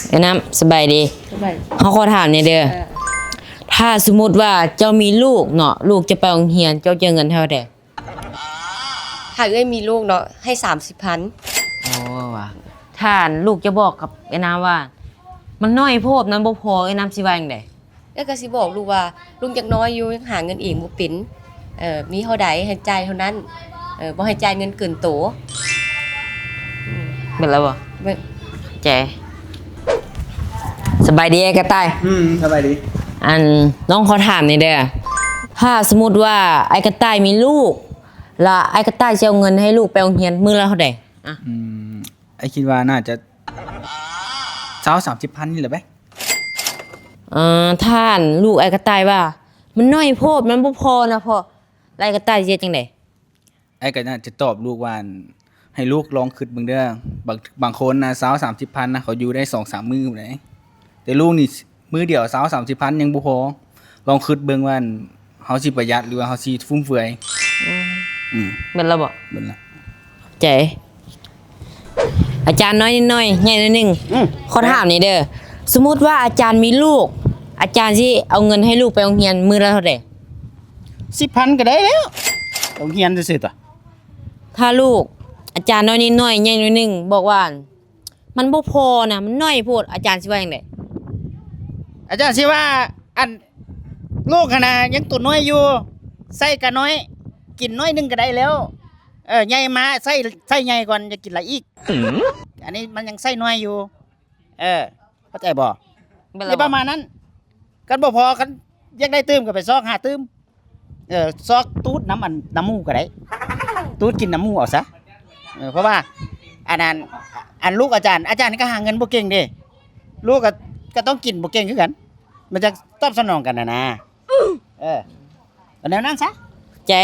ເອື້ອຍນ້ຳ ສະບາຍດີ. ສະບາຍ. ເຮົາຂໍຖາມແດ່ເດີ. ເອີ. ຖ້າສົມມຸດວ່າເຈົ້າມີລູກເນາະ, ລູກຈະໄປໂຮງຮຽນ, ເຈົ້າຈະເງິນເທົ່າໃດ? ຖ້າເອື້ອຍມີລູກເນາະ, ໃຫ້ສາມສິບພັນ. ໂອ້ ວ່າ ຖ້າລູກຈະບອກກັບເອື້ອຍນ້ຳວ່າ ມັນໜ້ອຍໂພດ, ມັນບໍ່ພໍ, ເອື້ອຍນ້ຳຊິວ່າຈັ່ງໃດ? ເອື້ອຍກໍຊິບອກລູກວ່າ ລູກຍັງນ້ອຍຢູ່, ຍັງຫາເງິນເອງບໍ່ເປັນ. ເອີ ມີເທົ່າໃດໃຫ້ຈ່າຍເທົ່ານັ້ນ, ເອີ ບໍ່ໃຫ້ຈ່າຍເງິນເກີນໂຕ. ອືມ ເບິດແລ້ວບໍ່? ເບິດ. ໃຈ. ສະບາຍດີອ້າຍກະຕ່າຍ. ອືມ ສະບາຍດີ. ອັນ ນ້ອງຂໍຖາມແດ່ເດີ, ຖ້າສົມມຸດວ່າອ້າຍກະຕ່າຍມີລູກ ລະອ້າຍກະຕ່າຍຊິເອົາເງິນໃຫ້ລູກໄປໂຮງຮຽນມື້ລະເທົ່າໃດ? ອະ ອືມ ອ້າຍຄິດວ່າໜ້າຈະຊາວ ສາມສິບພັນນີ້ແຫຼະເບ. ເອີ ຖ້າລູກອ້າຍກະຕ່າຍວ່າ ມັນໜ້ອຍໂພດ, ມັນບໍ່ພໍນະພໍ່, ອ້າຍກະຕ່າຍຊິເຮັດຈັ່ງໃດ? ອ້າຍກໍໜ້າຈະຕອບລູກວ່າ ໃຫ້ລູກລອງຄິດເບິ່ງເດີ, ບາງ ບາງຄົນນະ ຊາວ ສາມສິບພັນນະ ເຂົາຢູ່ໄດ້ສອງສາມມື້ພຸ້ນໃດ, ແຕ່ລູກນີ້ ມື້ດຽວຊາວ ສາມສິບພັນຍັງບໍ່ພໍ. ລອງຄິດເບິ່ງວ່າ ເຮົາຊິປະຢັດ ຫຼືວ່າເຮົາຊິຟຸມເຟືອຍ. ອືມ ອືມ ເບິດແລ້ວບໍ່? ເບິດແລ້ວ. ໃຈ. ອາຈານ ນ້ອຍນິດໜ້ອຍ ໃຫຍ່ໜ້ອຍໜຶ່ງ. ອືມ ຂໍຖາມແດ່ເດີ, ສົມມຸດວ່າອາຈານມີລູກ, ອາຈານຊິເອົາເງິນໃຫ້ລູກໄປໂຮງຮຽນມື້ລະເທົ່າໃດ? ສິບພັນກໍໄດ້ແລ້ວ, ໂຮງຮຽນຊື່ໆຕົວະ. ຖ້າລູກອາຈານ ນ້ອຍນິດໜ້ອຍ ໃຫຍ່ໜ້ອຍໜຶ່ງ ບອກວ່າ ມັນບໍ່ພໍນະ, ມັນໜ້ອຍໂພດ, ອາຈານຊິວ່າຈັ່ງໃດ? ອາຈານຊິວ່າ ອັນ ລູກຫັ້ນນະ ຍັງໂຕນ້ອຍຢູ່, ໃຊ້ກະນ້ອຍ, ກິນໜ້ອຍໜຶ່ງກະໄດ້ແລ້ວ. ເອີ ໃຫຍ່ມາໃຊ້ ໃຊ້ໃຫຍ່ກ່ອນ ຈະກິນຫຼາຍອີກ. ອັນນີ້ມັນຍັງໃຊ້ນ້ອຍຢູ່. ເອີ ເຂົ້າໃຈບໍ່? ແມ່ນແລ້ວ ປະມານນັ້ນ. ຄັນບໍ່ພໍ ຄັນຢາກໄດ້ຕື່ມກໍໄປຊອກຫາຕື່ມ. ເອີ ຊອກຕູດນຳ ອັນ ນຳໝູ່ກໍໄດ້, ຕູດກິນນຳໝູ່ເອົາຊະ. ເອີ ເພາະວ່າ ອັນນັ້ນ ອັນ ລູກອາຈານ ອາຈານນີ້ກໍຫາເງິນບໍ່ເກັ່ງເດ້, ລູກກໍ ກໍຕ້ອງກິນບໍ່ເກັ່ງຄືກັນ, ມັນຈະຕອບສະໜອງກັນຫັ້ນນະ. ເອີ ກໍແນວນັ້ນຊະ. ໃຈ.